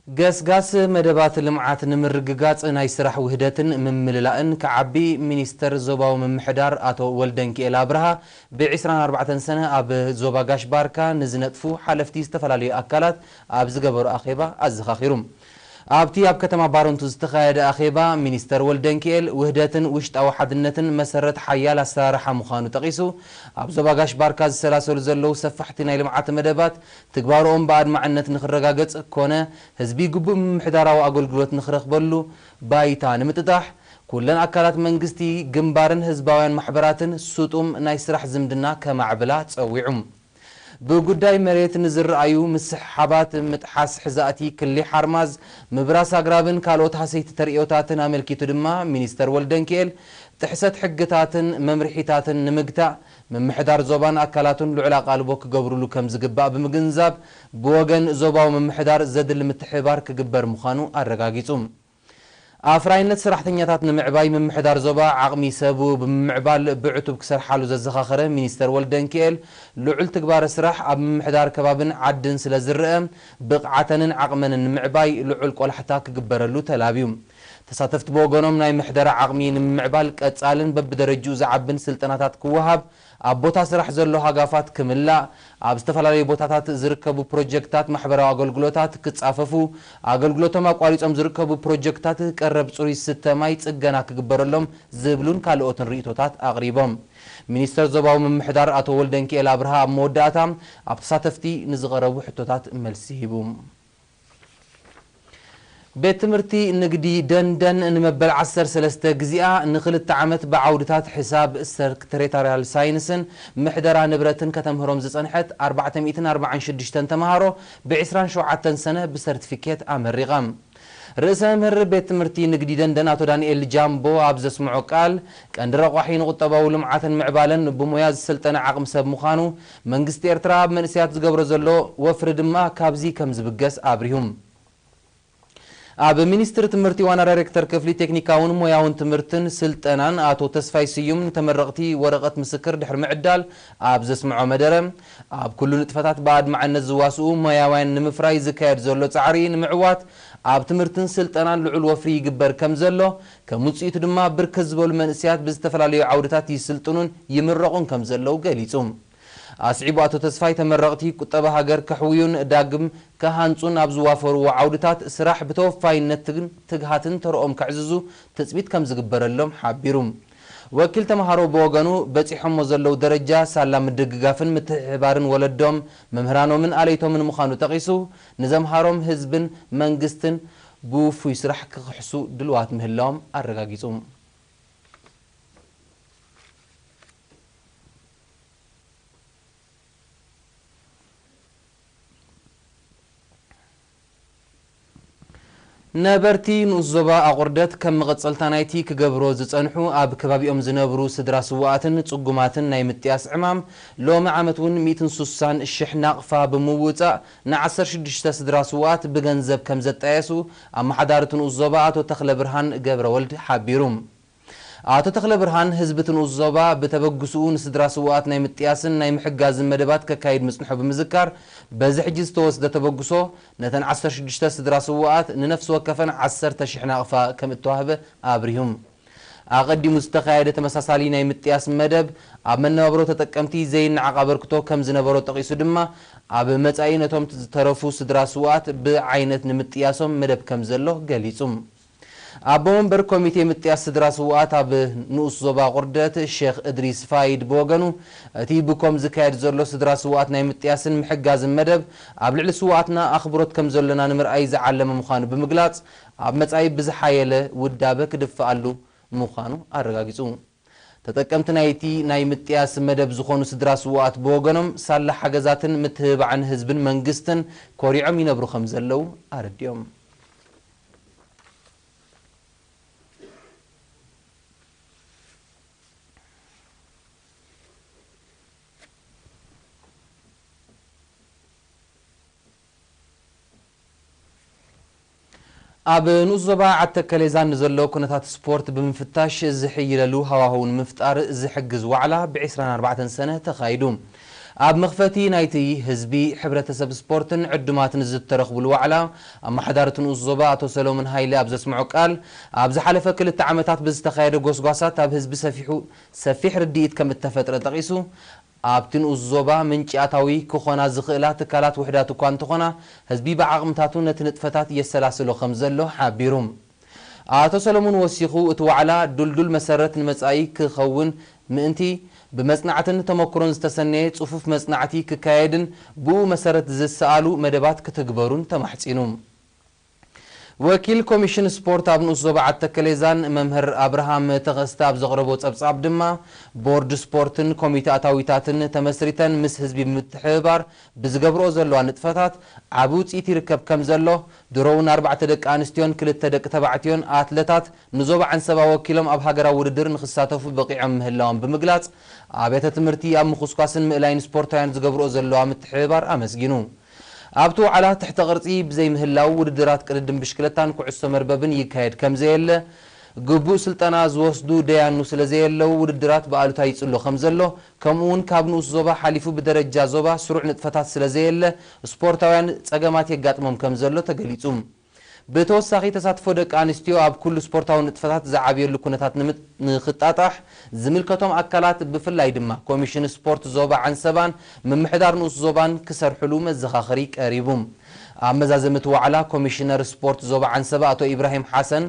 ገስጋስ መደባት ልምዓት ንምርግጋጽ ናይ ስራሕ ውህደትን ምምልላእን ክዓቢ፣ ሚኒስተር ዞባዊ ምምሕዳር ኣቶ ወልደንኪኤል ኣብርሃ ብ ዕስራን ኣርባዕተን ሰነ ኣብ ዞባ ጋሽ ባርካ ንዝነጥፉ ሓለፍቲ ዝተፈላለዩ ኣካላት ኣብ ዝገበሮ ኣኼባ ኣዘኻኺሩ። ኣብቲ ኣብ ከተማ ባረንቱ ዝተኻየደ ኣኼባ፣ ሚኒስተር ወልደንኪኤል ውህደትን ውሽጣዊ ሓድነትን መሰረት ሓያል ኣሰራርሓ ምዃኑ ጠቒሱ፣ ኣብ ዞባ ጋሽ ባርካ ዝሰላሰሉ ዘለዉ ሰፋሕቲ ናይ ልምዓት መደባት ትግባርኦም ብኣድማዕነት ንክረጋገጽ ኮነ ህዝቢ ግቡእ ምምሕዳራዊ ኣገልግሎት ንክረኽበሉ ባይታ ንምጥጣሕ፣ ኩለን ኣካላት መንግስቲ፣ ግንባርን ህዝባውያን ማሕበራትን ስጡም ናይ ስራሕ ዝምድና ከማዕብላ ጸዊዑ። ብጉዳይ መሬት ንዝረኣዩ ምስሕሓባት፣ ምጥሓስ ሕዛእቲ፣ ክሊ ሓርማዝ፣ ምብራስ ኣግራብን ካልኦት ሃሰይቲ ተርእዮታትን ኣመልኪቱ ድማ፣ ሚኒስተር ወልደንኪኤል ጥሕሰት ሕግታትን መምርሒታትን ንምግታእ፣ ምምሕዳር ዞባን ኣካላቱን ልዑል ኣቓልቦ ክገብሩሉ ከም ዝግባእ ብምግንዛብ፣ ብወገን ዞባዊ ምምሕዳር ዘድሊ ምትሕብባር ክግበር ምዃኑ ኣረጋጊጹ። ኣፍራይነት ሰራሕተኛታት ንምዕባይ፣ ምምሕዳር ዞባ ዓቕሚ ሰቡ ብምምዕባል ብዕቱብ ክሰርሓሉ ዘዘኻኸረ ሚኒስተር ወልደንኪኤል፣ ልዑል ትግባረ ስራሕ ኣብ ምምሕዳር ከባብን ዓድን ስለ ዝረአ፣ ብቕዓተንን ዓቕመንን ንምዕባይ ልዑል ቆላሕታ ክግበረሉ ተላብዩ። ተሳተፍቲ ብወገኖም፣ ናይ ምሕደራ ዓቕሚ ንምምዕባል ቀጻልን በብደረጅኡ ዝዓብን ስልጠናታት ክወሃብ፣ ኣብ ቦታ ስራሕ ዘሎ ሃጋፋት ክምላእ፣ ኣብ ዝተፈላለዩ ቦታታት ዝርከቡ ፕሮጀክታት ማሕበራዊ ኣገልግሎታት ክጻፈፉ፣ ኣገልግሎቶም ኣቋሪጾም ዝርከቡ ፕሮጀክታት ቀረብ ጽሩይ ዝስተ ማይ ጽገና ክግበረሎም ዝብሉን ካልኦትን ርእይቶታት ኣቕሪቦም። ሚኒስተር ዞባዊ ምምሕዳር ኣቶ ወልደንኪኤል ኣብርሃ ኣብ መወዳእታ ኣብ ተሳተፍቲ ንዝቐረቡ ሕቶታት መልሲ ሂቡ። ቤት ትምህርቲ ንግዲ ደንደን ንመበል ዓሰርተ ሰለስተ ግዚኣ ንኽልተ ዓመት ብዓውድታት ሕሳብ፣ ሰርክተሪታርያል ሳይንስን ምሕደራ ንብረትን ከተምህሮም ዝጸንሐት ኣርባዕተ ሚእትን ኣርባዓን ሽዱሽተን ተመሃሮ ብ ዕስራን ሸውዓተን ሰነ ብሰርቲፊኬት ኣመሪቓ። ርእሰ መምህር ቤት ትምህርቲ ንግዲ ደንደን ኣቶ ዳንኤል ጃምቦ ኣብ ዘስምዖ ቃል፣ ቀንዲ ረቋሒ ንቁጠባዊ ልምዓትን ምዕባለን ብሞያ ዝሰልጠነ ዓቕሚ ሰብ ምዃኑ፣ መንግስቲ ኤርትራ ኣብ መንእሰያት ዝገብሮ ዘሎ ወፍሪ ድማ ካብዚ ከም ዝብገስ ኣብሪሁ። ኣብ ሚኒስትሪ ትምህርቲ ዋና ዳይሬክተር ክፍሊ ቴክኒካውን ሞያውን ትምህርትን ስልጠናን ኣቶ ተስፋይ ስዩም ንተመረቕቲ ወረቐት ምስክር ድሕሪ ምዕዳል ኣብ ዘስምዖ መደረ፣ ኣብ ኩሉ ንጥፈታት ብኣድማዕነት ዝዋስኡ ሞያውያን ንምፍራይ ዝካየድ ዘሎ ጻዕሪ ንምዕዋት ኣብ ትምህርትን ስልጠናን ልዑል ወፍሪ ይግበር ከም ዘሎ፣ ከም ውጽኢቱ ድማ ብርክት ዝበሉ መንእሰያት ብዝተፈላለዩ ዓውድታት ይስልጥኑን ይምረቑን ከም ዘለዉ ገሊጹ። ኣስዒቡ ኣቶ ተስፋይ፣ ተመረቕቲ ቁጠባ ሃገር ከሕውዩን ዳግም ክሃንጹን ኣብ ዝዋፈርዎ ዓውድታት ስራሕ ብተወፋይነትን ትግሃትን ተርኦም ከዕዝዙ ትጽቢት ከም ዝግበረሎም ሓቢሩ። ወኪል ተምሃሮ ብወገኑ፣ በጺሖሞ ዘለዉ ደረጃ ሳላ ምድግጋፍን ምትሕብባርን ወለዶም፣ መምህራኖምን ኣለይቶምን ምዃኑ ጠቒሱ፣ ንዘምሃሮም ህዝብን መንግስትን ብውፉይ ስራሕ ክኽሕሱ ድልዋት ምህላዎም ኣረጋጊጹ። ነበርቲ ንኡስ ዞባ ኣቑርደት ከም መቐጸልታ ናይቲ ክገብርዎ ዝጸንሑ ኣብ ከባቢኦም ዝነብሩ ስድራ ስዉኣትን ጽጉማትን ናይ ምጥያስ ዕማም ሎሚ ዓመት እውን ሚእትን ሱሳን ሽሕ ናቕፋ ብምውጻእ ንዓሰርተ ሽዱሽተ ስድራ ስዉኣት ብገንዘብ ከም ዘጣየሱ ኣመሓዳሪ እቲ ንኡስ ዞባ ኣቶ ተኽለብርሃን ገብረወልድ ሓቢሩ። ኣቶ ተኽለብርሃን፣ ህዝቢ እቲ ንኡስ ዞባ ብተበግስኡ ንስድራ ስዉኣት ናይ ምጥያስን ናይ ምሕጋዝን መደባት ከካይድ ምጽንሑ ብምዝካር፣ በዚ ሕጂ ዝተወስደ ተበግሶ ነተን ዓሰርተ ሽዱሽተ ስድራ ስዉኣት ንነፍሲ ወከፈን ዓሰርተ ሽሕ ናቕፋ ከም እተዋህበ ኣብሪሁ። ኣቐዲሙ ዝተኻየደ ተመሳሳሊ ናይ ምጥያስ መደብ ኣብ መነባብሮ ተጠቀምቲ ዘይነዓቕ ኣበርክቶ ከም ዝነበሮ ጠቒሱ ድማ፣ ኣብ መጻኢ ነቶም ዝተረፉ ስድራ ስዉኣት ብዓይነት ንምጥያሶም መደብ ከም ዘሎ ገሊጹ። ኣቦ መንበር ኮሚቴ ምጥያስ ስድራ ስዉኣት ኣብ ንኡስ ዞባ ቁርደት ሼኽ እድሪስ ፋይድ ብወገኑ፣ እቲ ብኮም ዝካየድ ዘሎ ስድራ ስዉኣት ናይ ምጥያስን ምሕጋዝን መደብ ኣብ ልዕሊ ስዉኣትና ኣኽብሮት ከም ዘሎና ንምርኣይ ዝዓለመ ምዃኑ ብምግላጽ፣ ኣብ መጻኢ ብዝሓየለ ውዳበ ክድፍኣሉ ምዃኑ ኣረጋጊጹ። ተጠቀምቲ ናይቲ ናይ ምጥያስ መደብ ዝኾኑ ስድራ ስዉኣት ብወገኖም፣ ሳላ ሓገዛትን ምትህብባዕን ህዝብን መንግስትን ኮሪዖም ይነብሩ ከም ዘለዉ ኣረዲኦም። ኣብ ንኡስ ዞባ ዓዲ ተከሌዛን ንዘሎ ኩነታት ስፖርት ብምፍታሽ ዝሕይለሉ ሃዋህው ንምፍጣር ዝሕግዝ ዋዕላ ብ ዕስራን ኣርባዕተን ሰነ ተኻይዱ። ኣብ መኽፈቲ ናይቲ ህዝቢ፣ ሕብረተሰብ፣ ስፖርትን ዕዱማትን ዝተረኽብሉ ዋዕላ፣ ኣመሓዳሪ እቲ ንኡስ ዞባ ኣቶ ሰሎሞን ሃይለ ኣብ ዘስምዖ ቃል፣ ኣብ ዝሓለፈ ክልተ ዓመታት ብዝተኻየደ ጎስጓሳት ኣብ ህዝቢ ሰፊሑ ሰፊሕ ርድኢት ከም እተፈጥረ ጠቒሱ፣ ኣብቲ ንኡስ ዞባ ምንጪ ኣታዊ ክኾና ዝኽእላ ትካላት ውሕዳት እኳ እንተኾና፣ ህዝቢ ብዓቕምታቱ ነቲ ንጥፈታት የሰላስሎ ከም ዘሎ ሓቢሩ። ኣቶ ሰለሙን ወሲኹ፣ እቲ ዋዕላ ድልዱል መሰረት ንመጻኢ ክኸውን ምእንቲ፣ ብመጽናዕትን ተመክሮን ዝተሰነየ ጽፉፍ መጽናዕቲ ክካየድን ብኡ መሰረት ዝሰኣሉ መደባት ክትግበሩን ተማሕጺኑ። ወኪል ኮሚሽን ስፖርት ኣብ ንኡስ ዞባ ዓዲ ተከሌዛን መምህር ኣብርሃም ተኸስተ ኣብ ዘቕረቦ ጸብጻብ ድማ፣ ቦርድ ስፖርትን ኮሚቴ ኣታዊታትን ተመስሪተን ምስ ህዝቢ ብምትሕብባር ብዝገብርኦ ዘለዋ ንጥፈታት ዓቢ ውጽኢት ይርከብ ከም ዘሎ፣ ድሮ እውን ኣርባዕተ ደቂ ኣንስትዮን ክልተ ደቂ ተባዕትዮን ኣትለታት ንዞባ ዓንሰባ ወኪሎም ኣብ ሃገራዊ ውድድር ንኽሳተፉ በቒዖም ምህላዎም ብምግላጽ፣ ኣብያተ ትምህርቲ ኣብ ምኹስኳስን ምእላይን ስፖርታውያን ዝገብርኦ ዘለዋ ምትሕብባር ኣመስጊኑ። ኣብቲ ዋዕላ ትሕተ ቅርጺ ብዘይምህላው ውድድራት ቅድድም ብሽክለታን ኩዕሶ መርበብን ይካየድ ከም ዘየለ፣ ግቡእ ስልጠና ዝወስዱ ደያኑ ስለ ዘየለው ውድድራት ብኣሉታ ይጽሎ ከም ዘሎ፣ ከምኡ እውን ካብ ንኡስ ዞባ ሓሊፉ ብደረጃ ዞባ ስሩዕ ንጥፈታት ስለ ዘየለ ስፖርታውያን ጸገማት የጋጥሞም ከም ዘሎ ተገሊጹ። ብተወሳኺ ተሳትፎ ደቂ ኣንስትዮ ኣብ ኩሉ ስፖርታዊ ንጥፈታት ዝዓብየሉ ኩነታት ንምጥ-፣ ንኽጣጣሕ ዝምልከቶም ኣካላት ብፍላይ ድማ ኮሚሽን ስፖርት ዞባ ዓንሰባን ምምሕዳር ንኡስ ዞባን ክሰርሕሉ መዘኻኸሪ ቀሪቡ። ኣብ መዛዘሚ እቲ ዋዕላ ኮሚሽነር ስፖርት ዞባ ዓንሰባ ኣቶ ኢብራሂም ሓሰን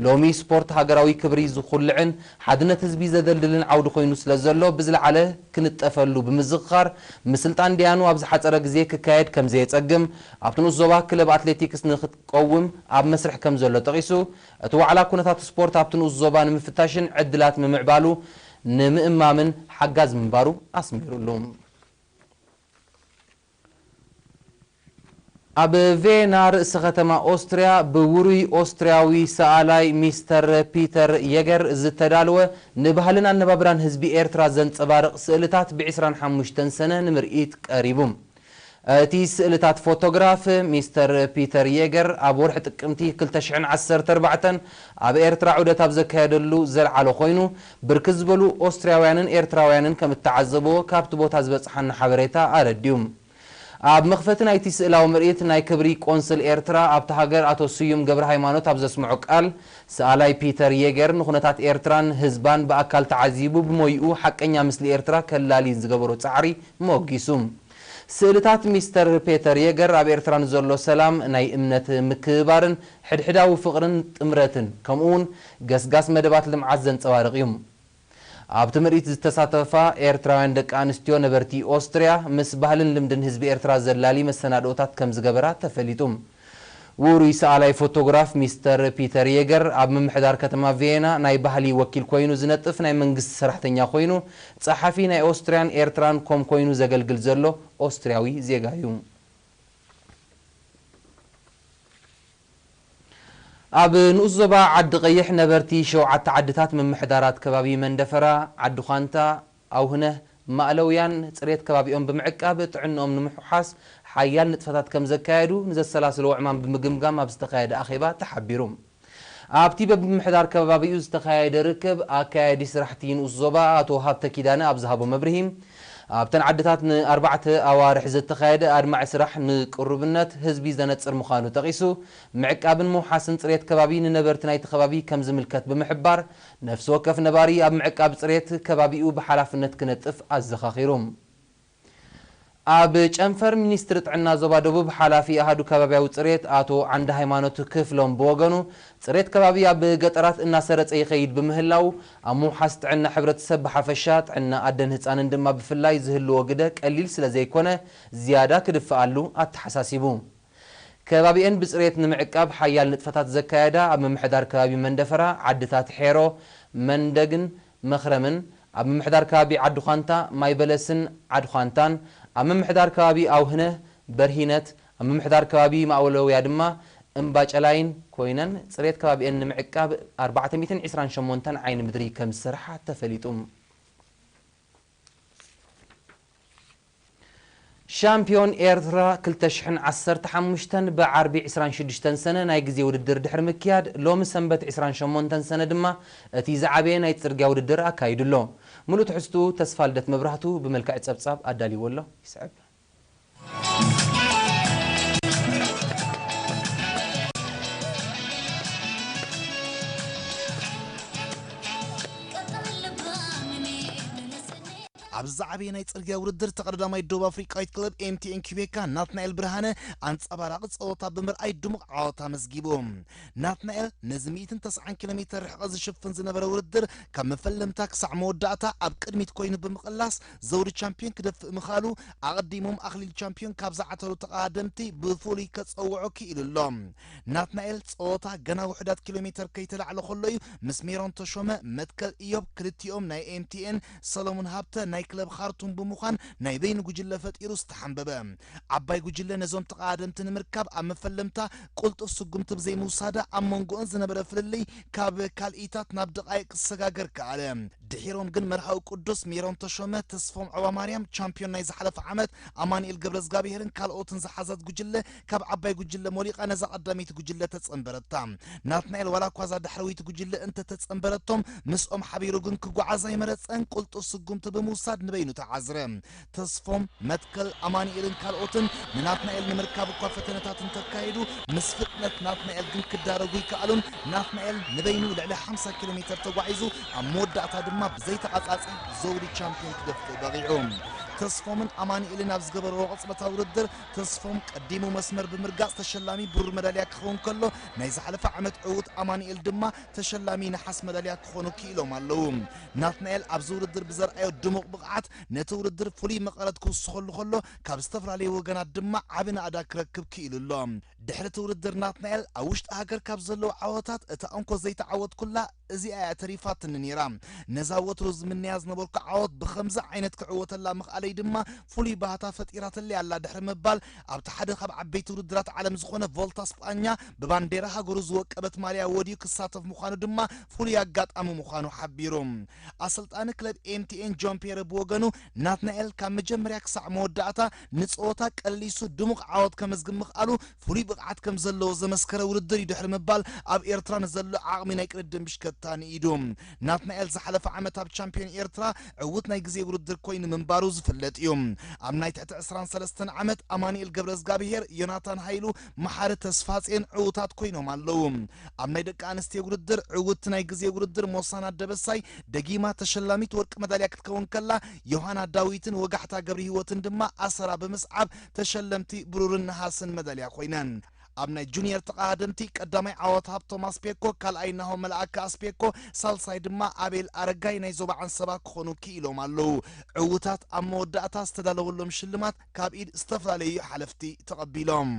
ሎሚ ስፖርት ሃገራዊ ክብሪ ዝኹልዕን ሓድነት ህዝቢ ዘደልድልን ዓውዲ ኮይኑ ስለ ዘሎ ብዝለዓለ ክንጠፈሉ ብምዝኽኻር ምስልጣን ደያኑ ኣብ ዝሓጸረ ግዜ ክካየድ ከም ዘየጸግም ኣብቲ ንኡስ ዞባ ክለብ ኣትሌቲክስ ንኽትቀውም ኣብ መስርሕ ከም ዘሎ ጠቒሱ እቲ ዋዕላ ኩነታት ስፖርት ኣብቲ ንኡስ ዞባ ንምፍታሽን ዕድላት ምምዕባሉ ንምእማምን ሓጋዝ ምንባሩ ኣስሚሩሉ። ኣብ ቬና ርእሰ ከተማ ኦስትርያ ብውሩይ ኦስትርያዊ ሰኣላይ ሚስተር ፒተር የገር ዝተዳለወ ንባህልን ኣነባብራን ህዝቢ ኤርትራ ዘንጸባርቕ ስእልታት ብ ዕስራን ሓሙሽተን ሰነ ንምርኢት ቀሪቡ። እቲ ስእልታት ፎቶግራፍ ሚስተር ፒተር የገር ኣብ ወርሒ ጥቅምቲ ክልተ ሽሕን ዓሰርተ ኣርባዕተን ኣብ ኤርትራ ዑደት ኣብ ዘካየደሉ ዘልዓሎ ኮይኑ ብርክት ዝበሉ ኦስትርያውያንን ኤርትራውያንን ከም እተዓዘብዎ ካብቲ ቦታ ዝበጽሓና ሓበሬታ ኣረድዩ። ኣብ መኽፈቲ ናይቲ ስእላዊ ምርኢት ናይ ክብሪ ቆንስል ኤርትራ ኣብታ ሃገር ኣቶ ስዩም ገብረ ሃይማኖት ኣብ ዘስምዖ ቃል፣ ሰኣላይ ፒተር የገር ንኹነታት ኤርትራን ህዝባን ብኣካል ተዓዚቡ ብሞይኡ ሓቀኛ ምስሊ ኤርትራ ከላሊ ዝገበሮ ጻዕሪ ሞጊሱ። ስእልታት ሚስተር ፔተር የገር ኣብ ኤርትራ ንዘሎ ሰላም፣ ናይ እምነት ምክብባርን ሕድሕዳዊ ፍቕርን ጥምረትን ከምኡውን ገስጋስ መደባት ልምዓት ዘንጸባርቕ እዩ። ኣብቲ ምርኢት ዝተሳተፋ ኤርትራውያን ደቂ ኣንስትዮ ነበርቲ ኦስትርያ ምስ ባህልን ልምድን ህዝቢ ኤርትራ ዘላሊ መሰናድኦታት ከም ዝገበራ ተፈሊጡ። ውሩይ ሰኣላይ ፎቶግራፍ ሚስተር ፒተር የገር ኣብ ምምሕዳር ከተማ ቪየና ናይ ባህሊ ወኪል ኮይኑ ዝነጥፍ ናይ መንግስቲ ሰራሕተኛ ኮይኑ ጸሓፊ ናይ ኦስትርያን ኤርትራን ኮም ኮይኑ ዘገልግል ዘሎ ኦስትርያዊ ዜጋ እዩ። ኣብ ንኡስ ዞባ ዓዲ ቀይሕ ነበርቲ ሸውዓተ ዓድታት ምምሕዳራት ከባቢ መንደፈራ፣ ዓዲ ዃንታ፣ ኣውህነህ፣ ማእለውያን ጽሬት ከባቢኦም ብምዕቃብ ጥዕንኦም ንምሕሓስ ሓያል ንጥፈታት ከም ዘካየዱ ንዘሰላስልዎ ዕማም ብምግምጋም ኣብ ዝተኻየደ ኣኼባ ተሓቢሩ። ኣብቲ በብምሕዳር ከባቢኡ ዝተኻየደ ርክብ ኣካያዲ ስራሕቲ ንኡስ ዞባ ኣቶ ሃብተ ኪዳነ ኣብ ዝሃቦ መብርሂ ኣብተን ዓድታት ንኣርባዕተ ኣዋርሕ ዝተኻየደ ኣድማዒ ስራሕ ንቅሩብነት ህዝቢ ዘነጽር ምዃኑ ጠቒሱ፣ ምዕቃብን ምውሓስን ጽሬት ከባቢ ንነበርቲ ናይቲ ከባቢ ከም ዝምልከት ብምሕባር፣ ነፍሲ ወከፍ ነባሪ ኣብ ምዕቃብ ጽሬት ከባቢኡ ብሓላፍነት ክነጥፍ ኣዘኻኺሩ። ኣብ ጨንፈር ሚኒስትሪ ጥዕና ዞባ ደቡብ ሓላፊ ኣሃዱ ከባቢያዊ ጽሬት ኣቶ ዓንደ ሃይማኖት ክፍሎም ብወገኑ፣ ጽሬት ከባቢ ኣብ ገጠራት እናሰረጸ ይኸይድ ብምህላው፣ ኣብ ምውሓስ ጥዕና ሕብረተሰብ ብሓፈሻ፣ ጥዕና ኣደን ህጻንን ድማ ብፍላይ ዝህልዎ ግደ ቀሊል ስለ ዘይኮነ፣ ዝያዳ ክድፍኣሉ ኣተሓሳሲቡ። ከባቢኤን ብጽሬት ንምዕቃብ ሓያል ንጥፈታት ዘካየዳ ኣብ ምምሕዳር ከባቢ መንደፈራ፣ ዓድታት ሔሮ፣ መንደግን መኽረምን፣ ኣብ ምምሕዳር ከባቢ ዓዲ ዃንታ፣ ማይ በለስን ዓድ ዃንታን፣ ኣብ ምምሕዳር ከባቢ ኣውህነ፣ በርሂነት፣ ኣብ ምምሕዳር ከባቢ ማእወለውያ ድማ እምባጨላይን ኮይነን፣ ጽሬት ከባቢኤን ንምዕቃብ ኣርባዕተ ሚእትን ዕስራን ሸሞንተን ዓይኒ ምድሪ ከም ዝሰርሓ ተፈሊጡ። ሻምፒዮን ኤርትራ ክልተ ሽሕን ዓሰርተ ሓሙሽተን ብዓርቢ ዕስራን ሽዱሽተን ሰነ ናይ ግዜ ውድድር ድሕሪ ምክያድ፣ ሎሚ ሰንበት ዕስራን ሸሞንተን ሰነ ድማ እቲ ዝዓበየ ናይ ጽርግያ ውድድር ኣካይዱ ኣሎ። ሙሉእ ትሕዝትኡ ተስፋልደት መብራህቱ ብመልክዕ ጸብጻብ ኣዳልይዎ ኣሎ። ይስዕብ። ኣብ ዝዓበየ ናይ ጽርግያ ውድድር፣ ተቐዳዳማይ ደቡብ ኣፍሪቃዊት ክለብ ኤም ቲ ኤን ኪቤካ ናትናኤል ብርሃነ ኣንጸባራቒ ጸወታ ብምርኣይ ድሙቕ ዓወት ኣመዝጊቡ። ናትናኤል ነዚ ሚእትን ተስዓን ኪሎ ሜተር ርሕቐት ዝሽፍን ዝነበረ ውድድር ካብ መፈለምታ ክሳዕ መወዳእታ ኣብ ቅድሚት ኮይኑ ብምቕላስ ዘውዲ ቻምፒዮን ክደፍእ ምኻሉ ኣቐዲሞም ኣኽሊል ቻምፒዮን ካብ ዝዓተሩ ተቐዳደምቲ ብፍሉይ ከጸውዖ ክኢሉ ኣሎ። ናትናኤል ጸወታ ገና ውሑዳት ኪሎ ሜተር ከይተላዕለ ከሎ እዩ ምስ ሜሮን ተሾመ፣ መትከል ኢዮብ፣ ክልቲኦም ናይ ኤም ቲ ኤን፣ ሰለሙን ሃብተ ናይ ክለብ ካርቱም ብምዃን ናይ በይኑ ጉጅለ ፈጢሩ ዝተሓንበበ። ዓባይ ጉጅለ ነዞም ተቐዳደምቲ ንምርካብ ኣብ መፈለምታ ቅልጡፍ ስጉምቲ ብዘይምውሳዳ ኣብ መንጎኦን ዝነበረ ፍልልይ ካብ ካልኢታት ናብ ደቓይቕ ክሰጋገር ከኣለ። ድሒሮም ግን መርሃዊ ቅዱስ፣ ሜሮን ተሾመ፣ ተስፎም ዑባማርያም፣ ቻምፒዮን ናይ ዝሓለፈ ዓመት ኣማኑኤል ገብረዝጋብሄርን ካልኦትን ዝሓዘት ጉጅለ ካብ ዓባይ ጉጅለ ሞሊቓ ነዛ ቀዳመይቲ ጉጅለ ተጸንበረታ። ናትናኤል ዋላ እኳ እዛ ዳሕረወይቲ ጉጅለ እንተተጸንበረቶም፣ ምስኦም ሓቢሩ ግን ክጓዓዝ ኣይመረጸን፣ ቅልጡፍ ስጉምቲ ብምውሳድ ንበይኑ ተዓዝረ። ተስፎም፣ መትከል፣ ኣማኑኤልን ካልኦትን ንናትናኤል ንምርካብ እኳ ፈተነታት እንተካየዱ፣ ምስ ፍጥነት ናትናኤል ግን ክዳረጉ ይከኣሉን፣ ናትናኤል ንበይኑ ልዕሊ ሓምሳ ኪሎ ሜተር ተጓዒዙ፣ ኣብ መወዳእታ ድማ ብዘይተቓጻጺ ዘውዲ ቻምፒዮን ክደፍእ በቒዑ። ተስፎምን ኣማኑኤልን ኣብ ዝገበርዎ ቅጽበታዊ ውድድር፣ ተስፎም ቀዲሙ መስመር ብምርጋጽ ተሸላሚ ብሩር መዳልያ ክኸውን ከሎ፣ ናይ ዝሓለፈ ዓመት ዕዉት ኣማኑኤል ድማ ተሸላሚ ነሓስ መዳልያ ክኾኑ ክኢሎም ኣለዉ። ናትናኤል ኣብዚ ውድድር ብዘርኣዮ ድሙቕ ብቕዓት ነቲ ውድድር ፍሉይ መቐረት ክውስኸሉ ከሎ፣ ካብ ዝተፈላለዩ ወገናት ድማ ዓቢ ናእዳ ክረክብ ክኢሉ ኣሎ። ድሕሪ እቲ ውድድር ናትናኤል ኣብ ውሽጢ ሃገር ካብ ዘለዉ ዓወታት እታ እንኮ ዘይተዓወትኩላ እዚኣ እያ ተሪፋትኒ ነይራ። ነዛ ወትሩ ዝምነያ ዝነበርኩ ዓወት ብኸምዚ ዓይነት ክዕወተላ ምኽኣለይ ድማ ፍሉይ ባህታ ፈጢራትለይ ኣላ ድሕሪ ምባል፣ ኣብቲ ሓደ ካብ ዓበይቲ ውድድራት ዓለም ዝኾነ ቮልታ ስጳኛ ብባንዴራ ሃገሩ ዝወቀበት ማልያ ወድዩ ክሳተፍ ምዃኑ ድማ ፍሉይ ኣጋጣሚ ምዃኑ ሓቢሩ። ኣሰልጣኒ ክለብ ኤም ቲ ኤን ጆን ፔረ ብወገኑ፣ ናትናኤል ካብ መጀመርያ ክሳዕ መወዳእታ ንጸወታ ቀሊሱ ድሙቕ ዓወት ከመዝግብ ምኽኣሉ ፍሉይ ብቕዓት ከም ዘለዎ ዘመስከረ ውድድር እዩ ድሕሪ ምባል፣ ኣብ ኤርትራ ንዘሎ ዓቕሚ ናይ ቅድድም ብሽከታ ንኢዱ። ናትናኤል ዝሓለፈ ዓመት ኣብ ቻምፒዮን ኤርትራ ዕዉት ናይ ግዜ ውድድር ኮይኑ ምንባሩ ዝፍለጥ እዩ። ኣብ ናይ ትሕቲ ዕስራን ሰለስተን ዓመት ኣማኑኤል ገብረዝጋብሄር፣ ዮናታን ሃይሉ፣ መሓሪ ተስፋጼን ዕዉታት ኮይኖም ኣለዉ። ኣብ ናይ ደቂ ኣንስትዮ ውድድር ዕውቲ ናይ ግዜ ውድድር ሞሳና ደበሳይ ደጊማ ተሸላሚት ወርቂ መዳልያ ክትከውን ከላ፣ ዮሃና ዳዊትን ወጋሕታ ገብረህይወትን ድማ ኣሰራ ብምስዓብ ተሸለምቲ ብሩርን ነሃስን መዳልያ ኮይነን። ኣብ ናይ ጁኒየር ተቐዳደምቲ ቀዳማይ ዓወት ሃብቶም ኣስፔኮ፣ ካልኣይ ናሆ መልኣከ ኣስፔኮ፣ ሳልሳይ ድማ ኣቤል ኣረጋይ ናይ ዞባ ዓንሰባ ክኾኑ ክኢሎም ኣለዉ። ዕዉታት ኣብ መወዳእታ ዝተዳለወሎም ሽልማት ካብ ኢድ ዝተፈላለዩ ሓለፍቲ ተቐቢሎም።